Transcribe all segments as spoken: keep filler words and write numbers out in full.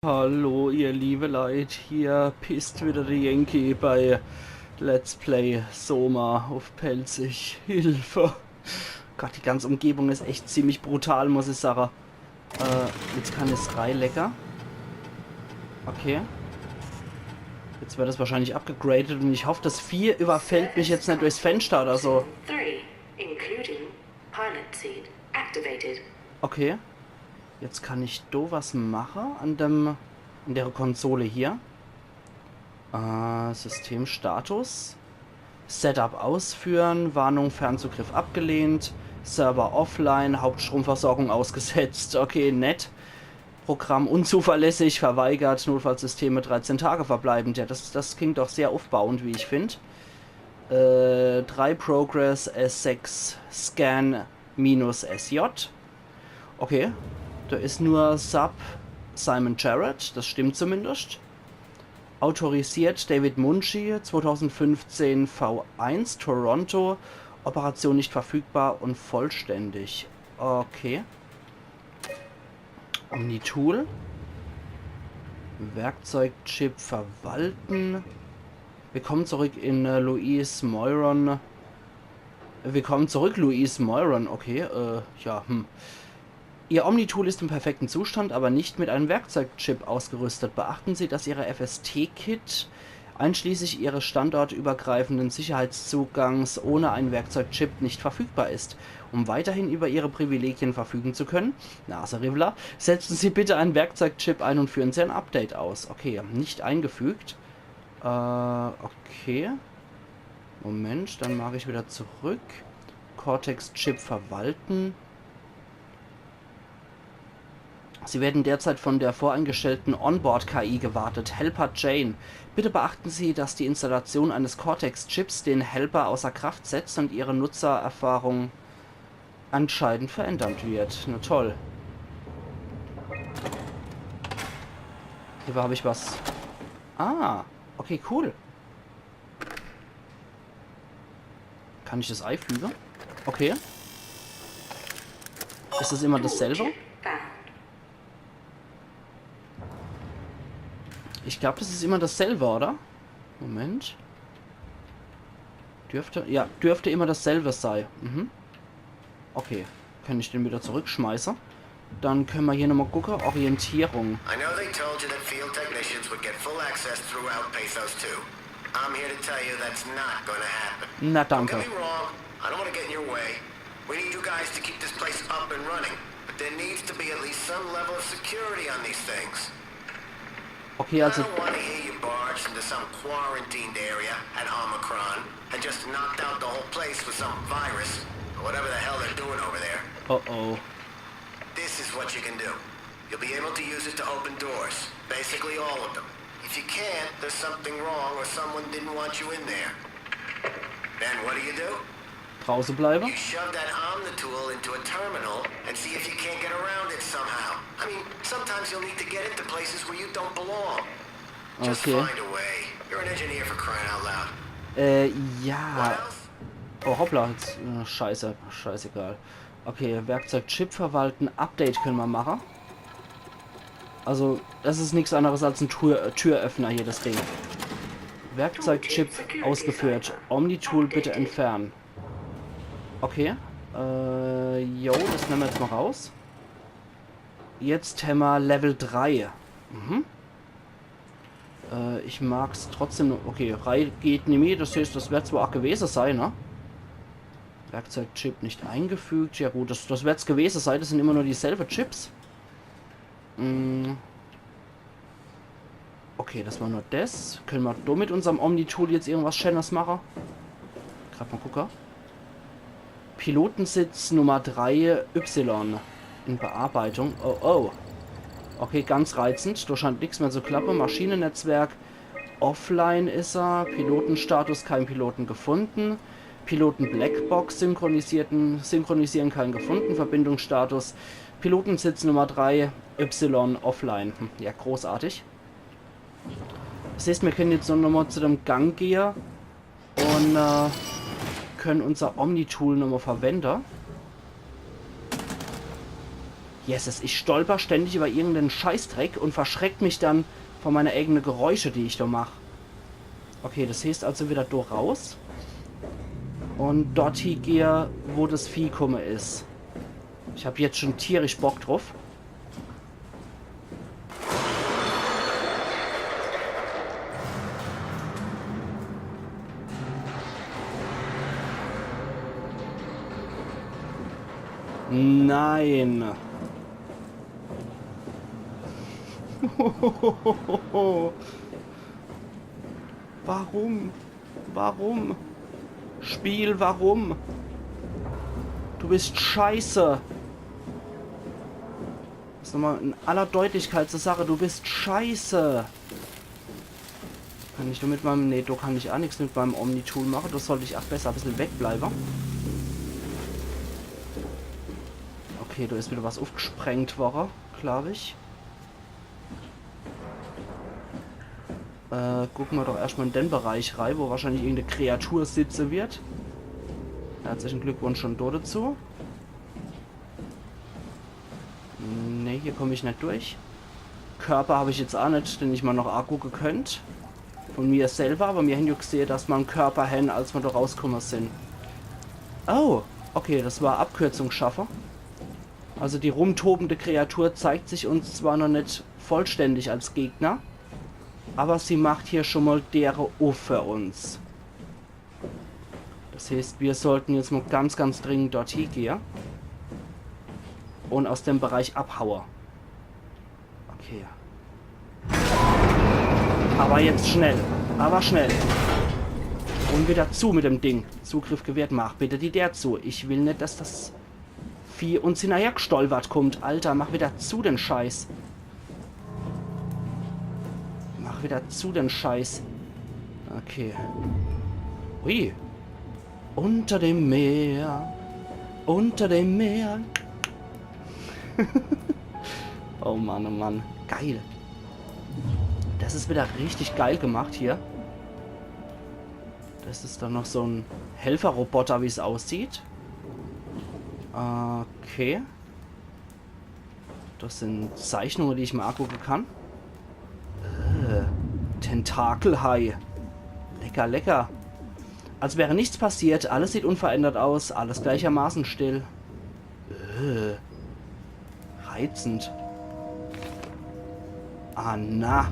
Hallo, ihr liebe Leit, hier pisst wieder der Yankee bei Let's Play Soma uff Pälzisch. Hilfe! Gott, die ganze Umgebung is echt ziemlich brutal, muss ich sage. Äh, jetzt kann es rei, lecker. Okay. Jetzt wird es wahrscheinlich abgegradet und ich hoff, das Vieh überfällt mich jetzt net durchs Fenster oder so. Three, including pilot seat, activated. Okay. Jetzt kann ich do was mache an dem, an der Konsole hier. Äh, Systemstatus. Setup ausführen, Warnung, Fernzugriff abgelehnt, Server offline, Hauptstromversorgung ausgesetzt. Okay, nett. Programm unzuverlässig, verweigert, Notfallsysteme dreizehn Tage verbleibend. Ja, das, das klingt doch sehr aufbauend, wie ich find. Äh, drei Progress, S sechs Scan minus S J. Okay, da is nur Sub Simon Jarrett, das stimmt zumindest. Autorisiert David Munshi, zweitausendfünfzehn V eins, Toronto. Operation nicht verfügbar und vollständig. Okay. Omnitool. Werkzeugchip verwalten. Willkommen zurück in äh, Louise Moiron. Willkommen zurück, Louise Moiron. Okay, äh, ja, hm. Ihr Omnitool ist im perfekten Zustand, aber nicht mit einem Werkzeugchip ausgerüstet. Beachten Sie, dass Ihre F S T-Kit einschließlich Ihres standortübergreifenden Sicherheitszugangs ohne einen Werkzeugchip nicht verfügbar ist. Um weiterhin über Ihre Privilegien verfügen zu können, Nase Riveler, setzen Sie bitte einen Werkzeugchip ein und führen Sie ein Update aus. Okay, nicht eingefügt. Äh, okay. Moment, dann mach ich wieder zurück. Cortex-Chip verwalten. Sie werden derzeit von der voreingestellten Onboard-K I gewartet, Helper Jane. Bitte beachten Sie, dass die Installation eines Cortex-Chips den Helper außer Kraft setzt und Ihre Nutzererfahrung entscheidend verändert wird. Na toll. Hier hab ich was. Ah, okay, cool. Kann ich das eifüge? Okay. Is das immer dasselbe? Ich glaub, das is immer dasselbe, oder? Moment. Dürfte, ja, dürfte immer dasselbe sei. Mhm. Okay, kann ich den wieder zurückschmeiße. Dann können wir hier nochmal gucken. Orientierung. I know they told you that field technicians would get full access throughout Pathos two. I'm here to tell you that's not gonna happen. Na, danke. Don't get me wrong, I don't want to get in your way. We need you guys to keep this place up and running, but there needs to be at least some level of security on these things. Okay, I also don't want to hear you barged into some quarantined area at Omicron and just knocked out the whole place with some virus or whatever the hell they're doing over there. Uh-oh. This is what you can do. You'll be able to use it to open doors, basically all of them. If you can't, there's something wrong or someone didn't want you in there. Then what do you do? Draußen bleiben. You shove that Omnitool into a terminal and see if you can't get around it somehow. I mean, sometimes you'll need to get into places where you don't belong. Just Okay. Find a way. You're an engineer, for crying out loud. Äh, ja. What else? Oh, hoppla. Jetzt, äh, scheiße. Scheißegal. Okay, Werkzeug-Chip verwalten. Update können wir machen. Also, das is nix anderes als ein Tür, Türöffner hier, das Ding. Werkzeugchip ausgeführt. Omnitool bitte entfernen. Okay. Äh, jo, das nehmen wir jetzt mal raus. Jetzt hämmer Level drei. Mhm. Äh, ich mag's trotzdem noch. Okay, rei geht nimmi. Das heißt, das wird zwar auch gewesen sein, ne? Werkzeugchip nicht eingefügt. Ja gut, das, das wird's gewesen sein. Das sind immer nur dieselbe Chips. Mm. Okay, das war nur das. Können wir do mit unserem Omnitool jetzt irgendwas Schönes machen? Grad mal gucken. Pilotensitz Nummer drei Y in Bearbeitung. Oh, oh. Okay, ganz reizend. Da scheint nix mehr zu klappen. Maschinennetzwerk. Offline is er. Pilotenstatus, kein Piloten gefunden. Piloten Blackbox synchronisierten, synchronisieren, kein gefunden. Verbindungsstatus. Pilotensitz Nummer drei Y offline. Hm, ja, großartig. Das heißt, wir können jetzt noch mal zu dem Gang gehen und äh, können unser Omnitool noch mal verwenden. Jesses, ich stolper ständig über irgendeinen Scheißdreck und verschreck mich dann von meine eigene Geräusche, die ich da mach. Okay, das heißt also wieder da raus. Und dort hie gehe, wo das Vieh kumme is. Ich hab jetzt schon tierisch Bock drauf. Nein. Warum? Warum? Spiel, warum? Du bist scheiße. Das nochmal in aller Deutlichkeit zu sagen, du bist scheiße. Kann ich nur mit meinem, nee, da kann ich auch nichts mit meinem Omni-Tool machen. Da sollte ich auch besser ein bisschen wegbleiben. Okay, da ist wieder was aufgesprengt worden, glaube ich. Äh, gucken wir doch erstmal in den Bereich rein, wo wahrscheinlich irgendeine Kreatur sitzen wird. Herzlichen Glückwunsch schon da dazu. Nee, hier komme ich nicht durch. Körper habe ich jetzt auch nicht, den ich mal noch angucken könnt. Von mir selber, aber wir haben ja gesehen, dass wir einen Körper haben, als wir da rausgekommen sind. Oh, okay, das war Abkürzung schaffe. Also die rumtobende Kreatur zeigt sich uns zwar noch nicht vollständig als Gegner, aber sie macht hier schon mal Dere uff für uns. Das heißt, wir sollten jetzt mal ganz, ganz dringend dort hingehen und aus dem Bereich abhauen. Okay. Aber jetzt schnell. Aber schnell. Und wieder zu mit dem Ding. Zugriff gewährt. Mach bitte die Dere zu. Ich will nicht, dass das Vieh uns hinterher gestolpert kommt. Alter, mach wieder zu den Scheiß. Mach wieder zu den Scheiß. Okay. Ui. Unter dem Meer. Unter dem Meer. Oh Mann, oh Mann. Geil. Das ist wieder richtig geil gemacht hier. Das ist dann noch so ein Helferroboter, wie es aussieht. Okay. Das sind Zeichnungen, die ich mir angucken kann. Äh, Tentakelhai. Lecker, lecker. Als wäre nichts passiert, alles sieht unverändert aus, alles gleichermaßen still. Äh, reizend. Ah, na.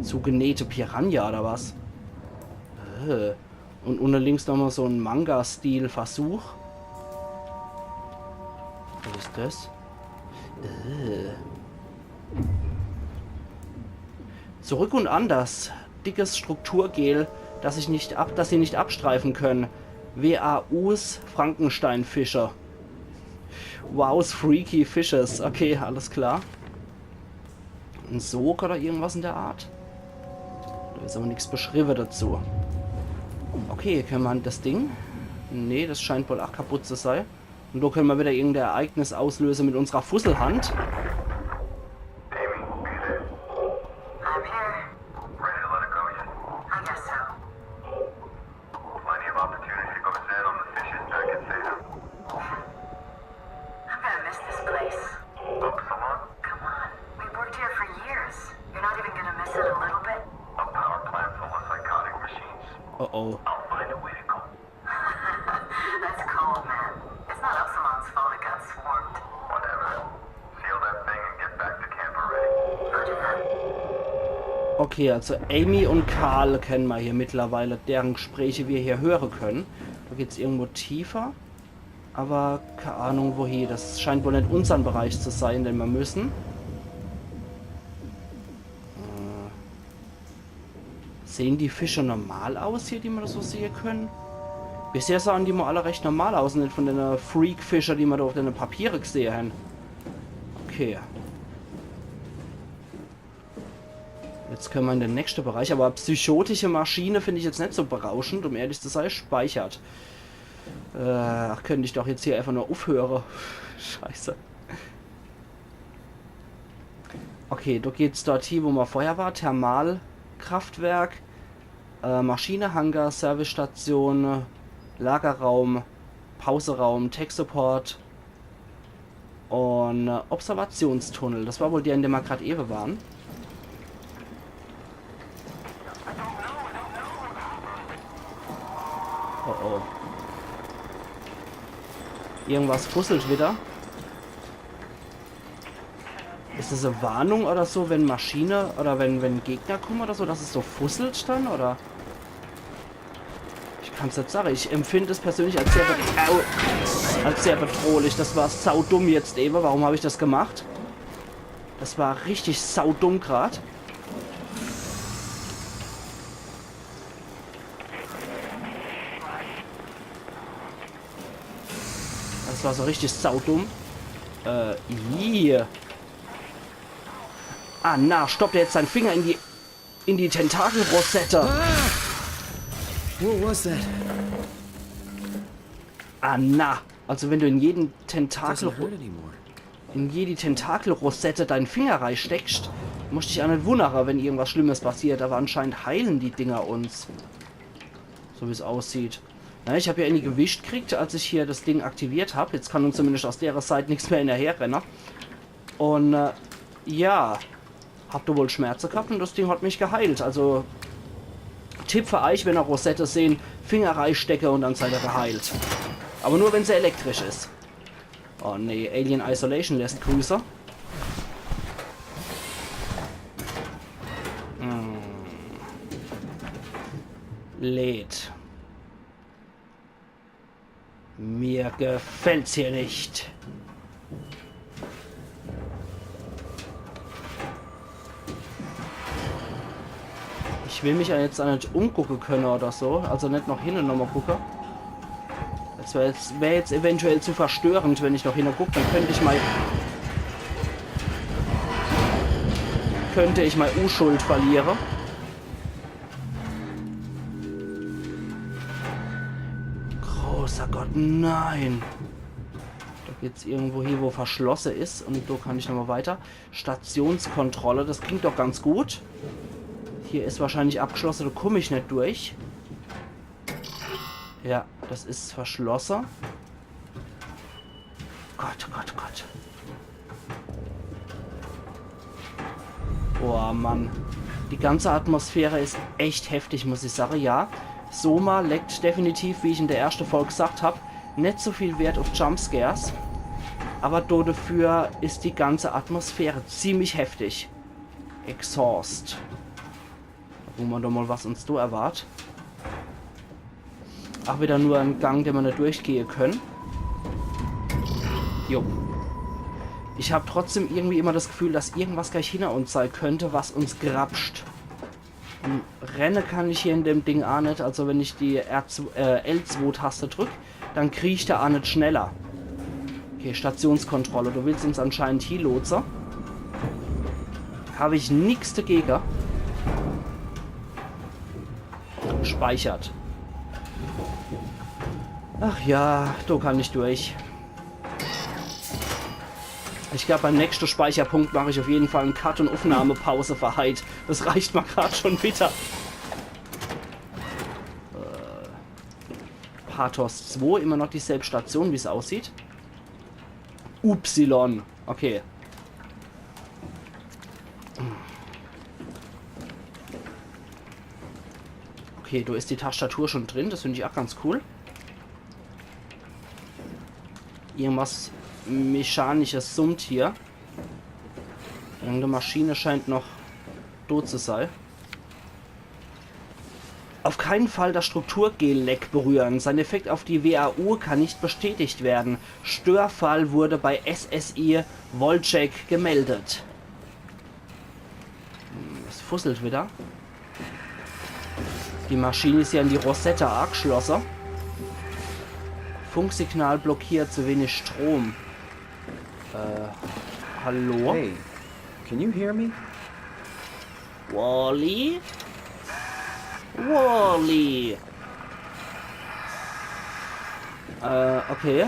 Zugenähte Piranha oder was? Äh. Und unten links nochmal so ein Manga-Stil-Versuch. Was ist das? Äh. Zurück und anders. Dickes Strukturgel, das ich nicht ab, das sie nicht abstreifen können. W A Us Frankenstein-Fische. Waus Freaky Fishes. Okay, alles klar. Ein Sog oder irgendwas in der Art? Da ist aber nichts beschrieben dazu. Okay, können wir an das Ding? Nee, das scheint wohl auch kaputt zu sein. Und da können wir wieder irgendein Ereignis auslösen mit unserer Fusselhand. Amy, you there? I'm here. Ready to let it go yet? I guess so. Plenty of opportunity to go Zen on the fishes back at Theta. I'm gonna miss this place. Up, Salon? Come on. We've worked here for years. You're not even gonna miss it a little bit? A power plant full of psychotic machines. Uh-oh. I'll find a way to go. That's cold, man. It's not Upsilon's fault it got swarmed. Whatever. Seal that thing and get back to camp already. Roger that. Okay, also Amy und Carl kennen wir hier mittlerweile, deren Gespräche wir hier hören können. Da geht's irgendwo tiefer. Aber keine Ahnung wohin. Das scheint wohl nicht unseren Bereich zu sein, den wir müssen. Äh, sehen die Fische normal aus hier, die wir so sehen können? Bisher sahen die mal alle recht normal aus, nicht von den Freak-Fische, die wir da auf den Papiere gesehen haben. Okay. Jetzt können wir in den nächsten Bereich, aber psychotische Maschine finde ich jetzt nicht so berauschend, um ehrlich zu sein. Speichert. Äh, ach, könnte ich doch jetzt hier einfach nur aufhören. Scheiße. Okay, da geht's dort hin, wo man vorher war. Thermalkraftwerk, äh, Maschinehangar, Servicestation, Lagerraum, Pauseraum, Tech Support. Un, äh, Observationstunnel. Das war wohl der, in dem mer grad ewe waren. Oh oh. Irgendwas fusselt wieder. Is es e Warnung oder so, wenn Maschine oder wenn, wenn Gegner kommen oder so, dass es so fusselt dann, oder? Ich kann's net sage. Ich empfind es persönlich als sehr, be- au, als sehr bedrohlich. Das war saudumm jetzt ewe. Warum hab ich das gemacht? Das war richtig saudumm grad. Das war so richtig saudumm. Äh, ih. Ah, na, stoppt er jetzt seinen Finger in die, in die Tentakelrosette. What was that? Ah, na. Also wenn du in jeden Tentakel... Doesn't hurt anymore. in jedi Tentakelrosette deinen Finger reisteckst, musst dich aa net wunnere, wenn irgendwas Schlimmes passiert, aber anscheinend heilen die Dinger uns. So wie's aussieht. Na, ich hab ja eini gewischt kriegt, als ich hier das Ding aktiviert hab. Jetzt kann uns zumindest aus dere Seit nix mehr hinnerherrenne. Un, äh, ja. Hab do wohl Schmerze gehabt un das Ding hat mich geheilt. Also, Tipp für eich, wenn er Rosette sehn, Finger reistecke un dann seid er geheilt. Aber nur, wenn se elektrisch is. Oh nee, Alien Isolation lässt grüße. Hm. Lädt. Mir gefällt's hier net. Ich will mich ja jetzt aa net umgucke könne oder so, also net noch hinne nochmol gucke. Das wär jetzt, wär jetzt eventuell zu verstörend, wenn ich noch hinne guck, dann könnt ich mei, könnt ich mei Uschuld verliere. Großer Gott, nein. Do geht's irgendwo hie, wo verschlosse is. Un do kann ich nochmol weiter. Stationskontrolle, das klingt doch ganz gut. Hier is wahrscheinlich abgeschlosse, do kumm ich net durch. Ja, das is verschlosse. Gott, Gott, Gott. Oh Mann. Die ganze Atmosphäre is echt heftig, muss ich sage, ja. Soma leckt definitiv, wie ich in der erschte Folg gesagt hab, net so viel Wert auf Jumpscares. Aber do dafür is die ganze Atmosphäre ziemlich heftig. Exhaust. Gucke mer doch mol, was uns do erwart. Ach, wieder nur en Gang, den mer net durchgehe könne. Jo. Ich hab trotzdem irgendwie immer das Gefühl, dass irgendwas gleich hinner uns sei könnt, was uns grapscht. Un renne kann ich hier in dem Ding aa net, also wenn ich die R zwei, äh, L zwei Taste drück, dann krieg ich do aa net schneller. Okay, Stationskontrolle. Du willst uns anscheinend hie lotse. Hab ich nix dagege. Speichert. Ach ja, do kann ich durch. Ich glaub, beim nächschte Speicherpunkt mach ich auf jeden Fall en Cut un Aufnahmepause für heit. Das reicht mer grad schon wieder. Äh, Pathos zwei, immer noch dieselb Station, wie's aussieht. Upsilon. Okay. Okay, do is die Tastatur schon drin. Das find ich aa ganz cool. Irgendwas Mechanisches summt hier. Irgendeine Maschine scheint noch do zu sei. Auf keinen Fall das Strukturgel-Leck berühren. Sein Effekt auf die W A U kann nicht bestätigt werden. Störfall wurde bei S S I Wolchek gemeldet. Hm, es fusselt wieder. Die Maschine is ja an die Rosette angeschlosse. Funksignal blockiert, zu wenig Strom. Äh, hallo? Hey, can you hear me? Wally? Wally? Äh, okay.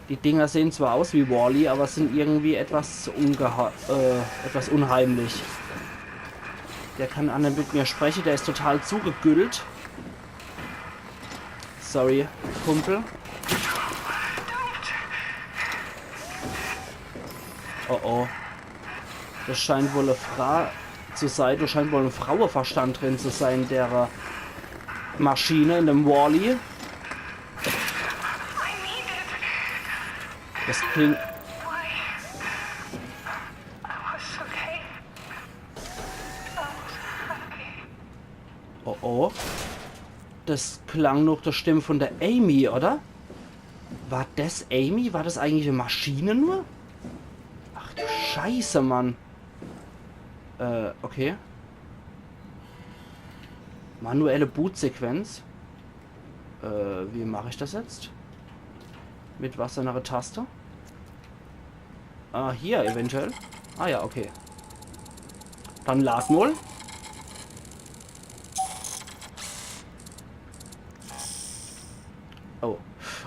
Die Dinger sehen zwar aus wie Wally, aber sind irgendwie etwas ungeha-, äh, etwas unheimlich. Der kann aa net mit mir spreche, der is total zugegüllt. Sorry, Kumpel. Oh oh. Das scheint wohl e Fra zu sein. Da scheint wohl e Fraueverstand drin zu sein, in der Maschine, in dem Wall-E. Das klingt. Oh oh. Das klang noch der Stimm von der Amy, oder? War das Amy? War das eigentlich e Maschine nur? Ach du Scheiße, Mann. Äh, okay. Manuelle Bootsequenz. Äh, wie mach ich das jetzt? Mit was für einer Taste? Ah, hier eventuell. Ah ja, okay. Dann lad mol. Oh.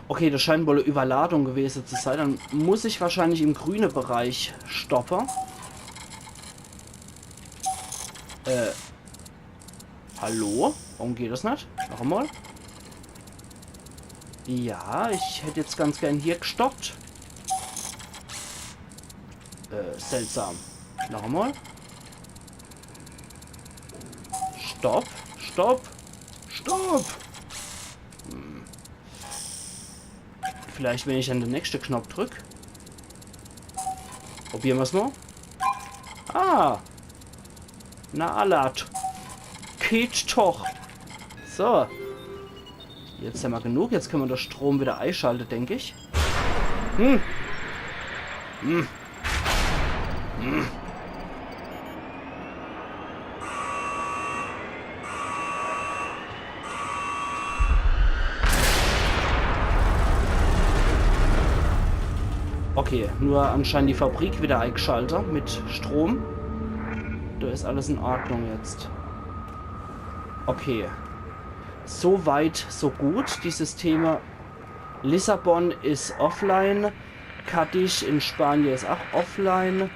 Okay, das scheint wohl e Überladung gewesen zu sein. Dann muss ich wahrscheinlich im grünen Bereich stoppen. Äh. Hallo? Warum geht das nicht? Noch einmal? Ja, ich hätte jetzt ganz gern hier gestoppt. Äh, seltsam. Noch einmal. Stopp, stopp, stopp! Hm. Vielleicht, wenn ich dann den nächsten Knopf drück. Probieren wir's mal. Ah! Na, Alert. Geht doch. So. Jetzt haben wir genug. Jetzt können wir den Strom wieder einschalten, denke ich. Hm. Hm. Hm. Okay, nur anscheinend die Fabrik wieder eingeschaltet mit Strom. Da ist alles in Ordnung jetzt. Okay. So weit, so gut. Die Systeme. Lissabon ist offline. Cadiz in Spanien ist auch offline.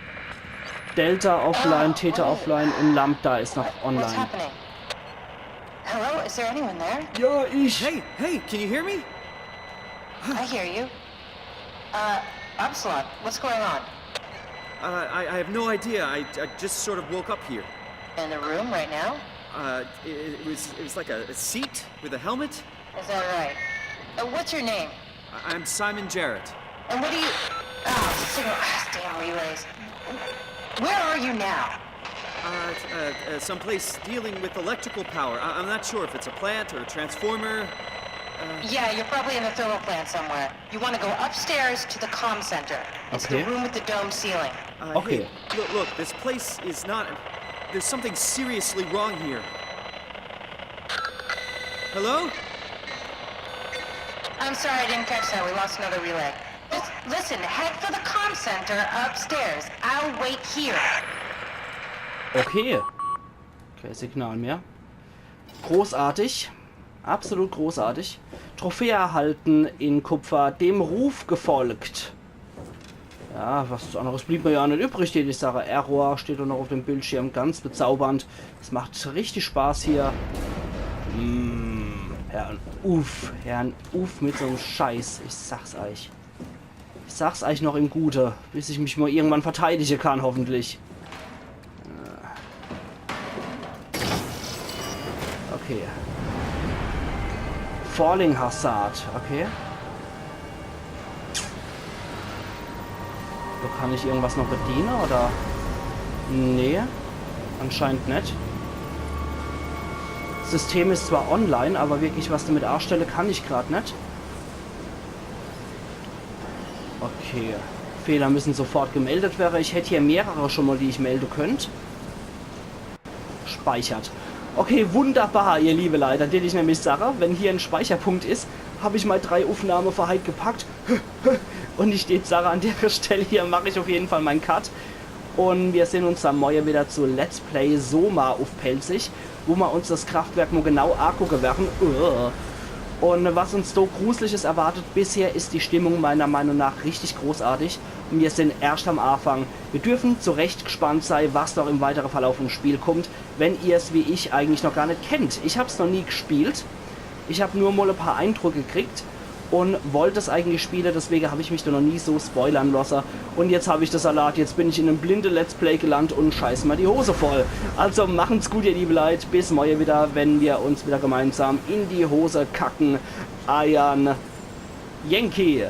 Delta offline, Theta offline und Lambda ist noch online. What's happening? Hello, is there anyone there? Ja, ich. Hey, hey, can you hear me? I hear you. Uh, Upsilon, what's going on? Uh, I, I have no idea. I, I just sort of woke up here. In the room right now? Uh, it, it was it was like a, a seat with a helmet. Is that right? Uh, what's your name? I- I'm Simon Jarrett. And what do you? Oh, signal. Ah, damn relays. Where are you now? Uh, uh, uh, someplace dealing with electrical power. I- I'm not sure if it's a plant or a transformer. Uh, yeah, you're probably in the thermal plant somewhere. You want to go upstairs to the comm center. It's the room with the dome ceiling. Uh, okay. Hey, look, look, this place is not. There's something seriously wrong here. Hello? I'm sorry, I didn't catch that. We lost another relay. Just listen, head for the comm center upstairs. I'll wait here. Okay. Kein Signal mehr. Großartig. Absolut großartig. Trophäe erhalten in Kupfer, dem Ruf gefolgt. Ja, was anderes blieb mir ja net übrig, die Sache. Error steht doch noch auf dem Bildschirm, ganz bezaubernd. Es macht richtig Spaß hier. Mm, Herrn Uff, Herrn Uff mit so'm Scheiß. Ich sag's euch. Ich sag's euch noch im Gute, bis ich mich mal irgendwann verteidigen kann, hoffentlich. Okay. Falling Hazard, okay. So, kann ich irgendwas noch bedienen, oder? Nee, anscheinend net. System ist zwar online, aber wirklich was damit anstelle kann ich grad net. Okay. Fehler müssen sofort gemeldet werden. Ich hätte hier mehrere schon mal, die ich melden könnt. Speichert. Okay, wunderbar, ihr liebe Leute. Denn ich nämlich sage, wenn hier ein Speicherpunkt ist, habe ich mal drei Aufnahmen für heute gepackt. Und ich steht sage, an der Stelle hier mache ich auf jeden Fall meinen Cut. Und wir sehen uns dann morgen wieder zu Let's Play Soma auf Pälzisch, wo wir uns das Kraftwerk mal genau angucken werden. Uah. Und was uns so Gruseliges erwartet, bisher ist die Stimmung meiner Meinung nach richtig großartig. Und wir sind erst am Anfang. Wir dürfen zu Recht gespannt sein, was noch im weiteren Verlauf vom Spiel kommt, wenn ihr es wie ich eigentlich noch gar nicht kennt. Ich habe es noch nie gespielt. Ich habe nur mal ein paar Eindrücke gekriegt. un wollt es eigentlich spiele, deswege hab ich mich do noch nie so spoilern losse. Un jetzt hab ich de Salat, jetzt bin ich in em blinde Let's Play gelandt un scheiß mer die Hose voll. Also machen's gut, ihr liebe Leit, bis morje wieder, wenn mer uns wieder gemeinsam in die Hose kacken. Eiern Yankee.